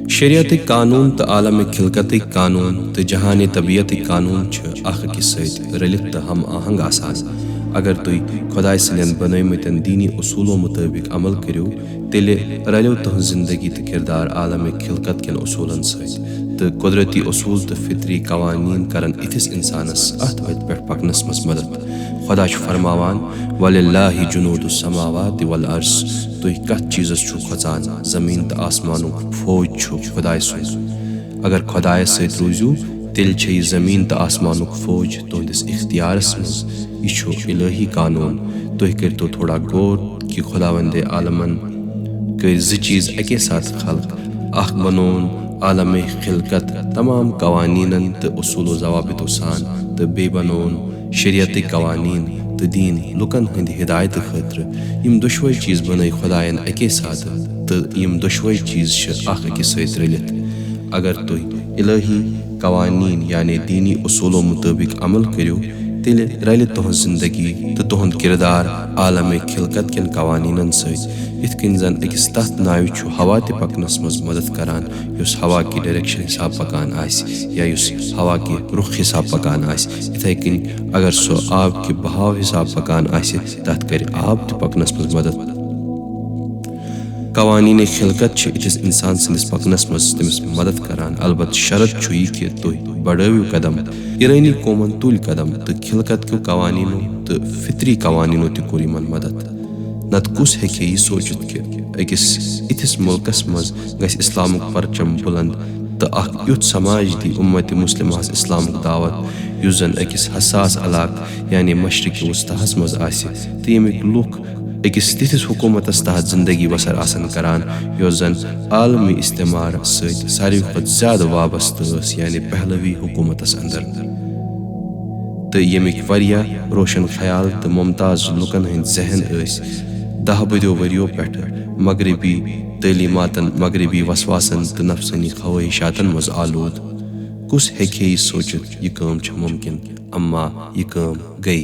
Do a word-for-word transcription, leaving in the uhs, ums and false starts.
شریعتٕکۍ قانون تہٕ عالم خلقتٕکۍ قانون تہٕ جہان طبیعتٕکۍ قانون چھِ اکھ أکِس سۭتۍ رٔلِتھ تہٕ ہم آہنگ آسان۔ اگر تُہۍ خۄداے سٕنٛدٮ۪ن بنٲومٕتٮ۪ن دینی اصوٗلو مُطٲبِق عمل کٔرِو، تیٚلہِ رلیو تُہنٛز زندگی تہٕ کردار عالم خلقت کٮ۪ن اصوٗلن سۭتۍ، تہٕ قدرتی اصوٗل تہٕ فطری قوانین کرن یِتھِس انسانس اتھ وتہِ پٮ۪ٹھ پکنس منٛز مدد۔ خۄدا چھُ فرماوان، "وللہ جنود السماوات والارض"، تُہۍ کتھ چیٖزس چھِو کھۄژان؟ زمین تہٕ آسمانُک فوج چھُ خۄداے سُنٛد۔ اگر خۄدایس سۭتۍ روٗزِو، تیٚلہِ چھےٚ یہِ زمین تہٕ آسمانُک فوج تُہنٛدِس اختیارس منٛز۔ یہِ چھُ الہی قانون۔ تُہۍ کٔرۍتو تھوڑا غور کہِ خۄداوندِ عالمن کٔرۍ زٕ چیٖز اکے ساتہٕ خلق۔ اکھ بنووُن عالم خلقت تمام قوانینن تہٕ اصول و ضوابطو سان، تہٕ بیٚیہِ بنووُن شریعتٕکۍ قوانین تہٕ دیٖن لُکن ہٕنٛدِ ہدایتہٕ خٲطرٕ۔ یِم دۄشوے چیٖز بنٲے خۄداین اکے ساتہٕ، تہٕ یِم دۄشوے چیٖز چھِ اکھ أکِس سۭتۍ رٔلِتھ۔ اگر تُہۍ الہی قوانین یعنی دینی اصولو مطٲبق عمل کٔرِو، تیٚلہِ رلہِ تُہنٛز زندگی تہٕ تُہنٛد کردار عالم خلقت کٮ۪ن قوانینن سۭتۍ۔ یِتھ کٔنۍ زن أکِس تتھ ناوِ چھُ ہوا تہِ پکنس منٛز مدد کران، یُس ہوا کہِ ڈائریکشن حساب پکان آسہِ یا یُس ہوا کہِ رُخ حساب پکان آسہِ۔ یِتھے کٔنۍ اگر سُہ آب کہِ بہاو حساب پکان آسہِ، تتھ کرِ آب تہِ پکنس منٛز مدد۔ قوانین خلقت چھِ أکِس انسان سٕنٛدِس پکنس منٛز تٔمِس مدد کران، البتہٕ شرط چھُ یہِ کہِ تُہۍ بڑٲوِو قدم۔ ایرانی قومن تُلۍ قدم تہٕ خلقت کیو قوانینو تہٕ فطری قوانینو تہِ کوٚر یِمن مدد۔ نتہٕ کُس ہیٚکہِ ہے یہِ سوٗنٛچِتھ کہِ أکِس یِتھِس مُلکس منٛز گژھِ اسلامُک پرچم بُلند تہٕ اکھ یُتھ سماج دی امت مسلمہس اسلامُک دعوت، یُس زن أکِس حساس علاقہٕ یعنی مشرق وسطیٰ ہس منٛز آسہِ تہٕ ییٚمِکۍ لُکھ أکِس تِتھِس حکوٗمتس تحت زندگی بسر آسن کران، یۄس زن عالمی استعمار سۭتۍ ساروی کھۄتہٕ زیادٕ وابستہٕ ٲس، یعنی پہلوی حکوٗمتس اندر۔ تہٕ ییٚمِکۍ واریاہ روشن خیال تہٕ ممتاز لُکن ہٕنٛدۍ ذہن ٲسۍ دَہ بٔدیو ؤرِیو پٮ۪ٹھٕ مغربی تعلیماتن، مغربی وسواسن تہٕ نفسٲنی خواہشاتن منٛز آلود۔ کُس ہیٚکہِ ہے یہِ سوٗنٛچِتھ، یہِ کٲم چھےٚ مُمکِن؟ اما یہِ کٲم گٔے۔